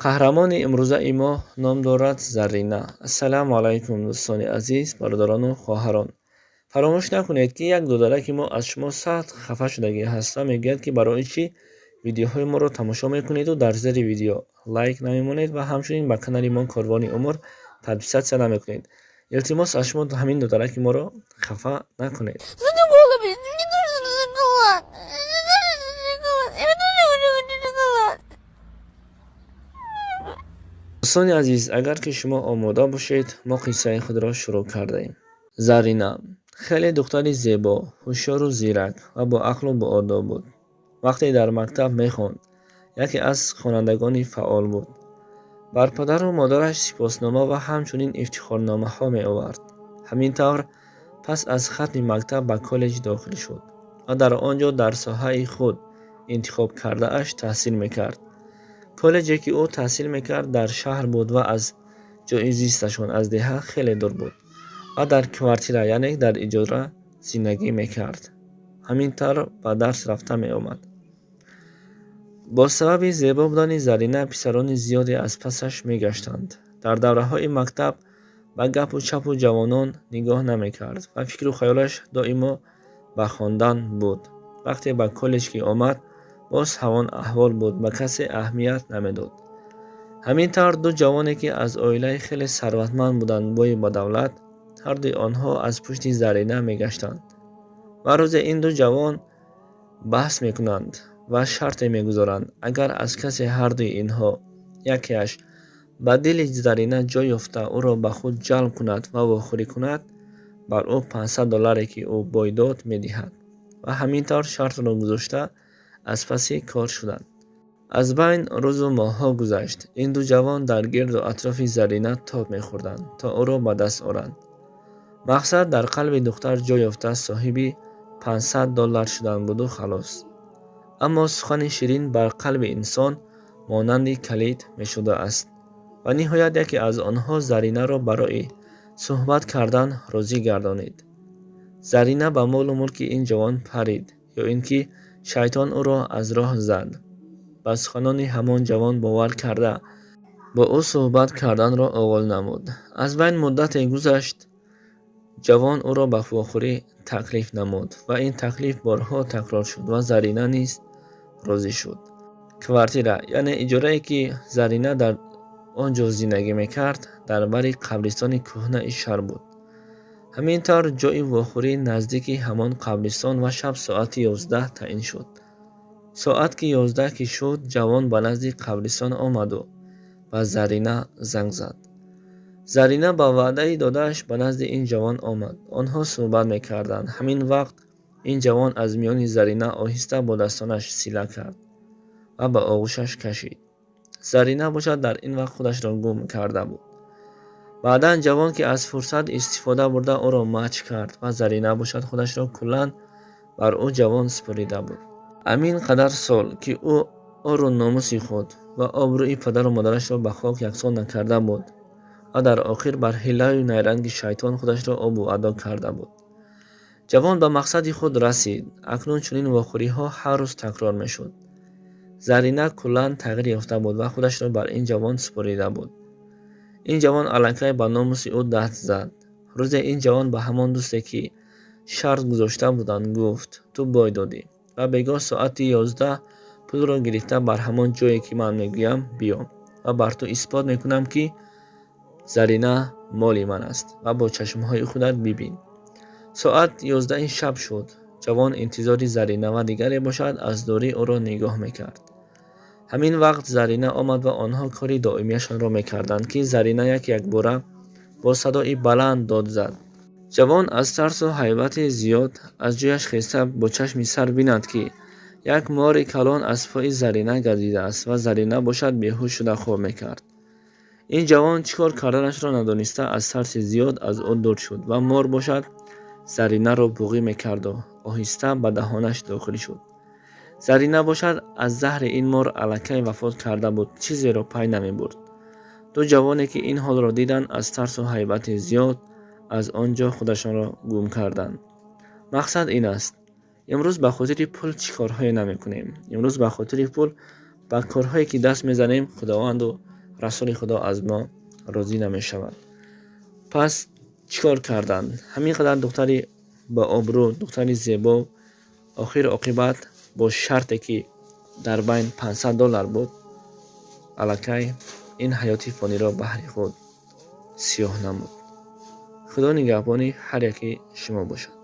Қаҳрамони имрӯзаи мо ном дорад Заррина. Ассалому алайкум, дӯстони азиз, бародарону хоҳарон. Фаромӯш накунед, ки як додараки мо аз шумо сахт хафа шудагӣ ҳаст ва мегӯяд, ки барои чӣ видеоҳои моро тамошо мекунеду дар зери видео лайк намемонед ва ҳамчунин ба канали мо Корвони Умр подписаться намекунед. Илтимос аз шумо, ҳамин додараки моро хафа накунед. Задолбала, блин, мне нужен шоколад. Мне нужен шоколад. Я тоже хочу шоколад. Дӯстони азиз, агар ки шумо омода бошед, мо қиссаи худро шурӯъ кардаем. Зарина хеле духтари зебо, ҳушёру зирак ва боақлу боодоб буд. Вақте дар мактаб мехонд, яке аз хонандагони фаъол буд. Бар падару модараш сипоснома ва ҳамчунин ифтихорномаҳо меовард. Ҳамин тавр, пас аз хатми мактаб ба коллеҷ дохил шуд ва дар он ҷо дар соҳаи худ интихоб кардааш таҳсил мекард. Коллеҷе, ки ӯ таҳсил мекард, дар шаҳр буд ва аз ҷои зисташон, аз деҳа, хеле дур буд ва дар квартира, яъне дар иҷора зиндагӣ мекард. Ҳамин тавр ба дарс рафта меомад. Бо сабаби зебо будани Зарина писарони зиёде аз пасаш мегаштанд. Дар давраҳои мактаб ба гапу чапу ҷавонон нигоҳ намекард ва фикру хаёлаш доимо ба хондан буд. Вақте ба коллеҷ ки омад, боз ҳамон аҳвол буд, ба касе аҳамият намедод. Ҳамин тавр, ду ҷавоне, ки аз оилаи хеле сарватманд буданд, бою бадавлат, ҳардуи онҳо аз пушти Зарина мегаштанд ва рӯзе ин ду ҷавон баҳс мекунанд ва шарте мегузоранд: агар аз касе ҳардуи инҳо якеаш ба дили Зарина ҷой ёфта, ӯро ба худ ҷалб кунад ва вохӯрӣ кунад, бар ӯ 500 долларе, ки ӯ бой дод, медиҳад. Ва ҳамин тавр шартро гузошта, аз паси кор шуданд. Аз байн рӯзу моҳҳо гузашт. Ин ду ҷавон дар гирду атрофи Зарина тоб мехӯрданд, то ӯро ба даст оранд. Мақсад дар қалби духтар ҷой ёфта, соҳиби 500 доллар шудан буду халос. Аммо сухани ширин бар қалби инсон монанди калид мешудааст ва ниҳоят яке аз онҳо Заринаро барои суҳбат кардан розӣ гардонид. Зарина ба молу мулки ин ҷавон парид ё ин ки шайтон ӯро аз роҳ зад. Ба суханони ҳамон ҷавон бовар карда, бо ӯ суҳбат карданро оғоз намуд. Аз байн муддате гузашт, ҷавон ӯро ба вохӯрӣ таклиф намуд ва ин таклиф борҳо такрор шуд ва Зарина низ розӣ шуд. Квартира, яъне иҷорае, ки Зарина дар он ҷо зиндагӣ мекард, дар бари қабристони кӯҳнаи шаҳр буд. Ҳамин тавр, ҷои вохӯрӣ наздики ҳамон қабристон ва шаб соати 11 таъин шуд. Соат ки 11 ки шуд, ҷавон ба назди қабристон омаду ба Зарина занг зад. Зарина ба ваъдаи додааш ба назди ин ҷавон омад. Онҳо суҳбат мекарданд. Ҳамин вақт ин ҷавон аз миёни Зарина оҳиста бо дастонаш сила кард ва ба оғӯшаш кашид. Зарина бошад, дар ин вақт худашро гум карда буд. Баъдан ҷавон, ки аз фурсат истифода бурда, ӯро мач кард ва Зарина бошад, худашро куллан бар ӯ ҷавон супорида буд. Амин қадар сол, ки ӯ ору номуси худ ва обрӯи падару модарашро ба хок яксон накарда буд ва дар охир бар ҳиллаю найранги шайтон худашро обу адо карда буд. Ҷавон ба мақсади худ расид. Акнун чунин вохӯриҳо ҳар рӯз такрор мешуд. Зарина куллан тағйир ёфта буд ва худашро бар ин ҷавон супорида буд. Ин ҷавон аллакай ба номуси ӯ даст зад. Рӯзе ин ҷавон ба ҳамон дӯсте, ки шарт гузошта буданд, гуфт: «Ту бой додӣ ва бегоҳ соати 11 пулро гирифта, бар ҳамон ҷое, ки ман мегӯям, биё ва бар ту исбот мекунам, ки Зарина моли ман аст, ва бо чашмҳои худат бибин». Соат 11-и шаб шуд. Ҷавон интизори Зарина ва дигаре бошад, аз дурӣ ӯро нигоҳ мекард. Ҳамин вақт Зарина омад ва онҳо кори доимияшонро мекарданд, ки Зарина як якбора бо садои баланд дод зад. Ҷавон аз тарсу ҳайбати зиёд аз ҷояш хеста, бо чашми сар бинад, ки як мори калон аз пои Зарина газидааст ва Зарина бошад, беҳуш шуда хоб мекард. Ин ҷавон чӣ кор карданашро надониста, аз тарси зиёд аз ӯ дур шуд ва мор бошад, Заринаро буғӣ мекарду оҳиста ба даҳонаш дохил шуд. Зарина бошад, аз заҳри ин мор аллакай вафот карда буд, чизеро пай намебурд. Ду ҷавоне, ки ин ҳолро диданд, аз тарсу ҳайбати зиёд аз он ҷо худашонро гум карданд. Мақсад ин аст: имрӯз ба хотири пул чӣ корҳое намекунем. Имрӯз ба хотири пул Ба корҳое ки даст мезанем, Худованду Расули Худо аз мо розӣ намешавад. Пас чӣ кор карданд? Ҳамин қадар духтари ба обрӯ, духтари зебо, охиру оқибат бо шарте ки дар байн 500 доллар буд, аллакай ин ҳаёти фониро баҳри худ сиёҳ намуд. Худо нигаҳбони ҳар яки шумо бошад.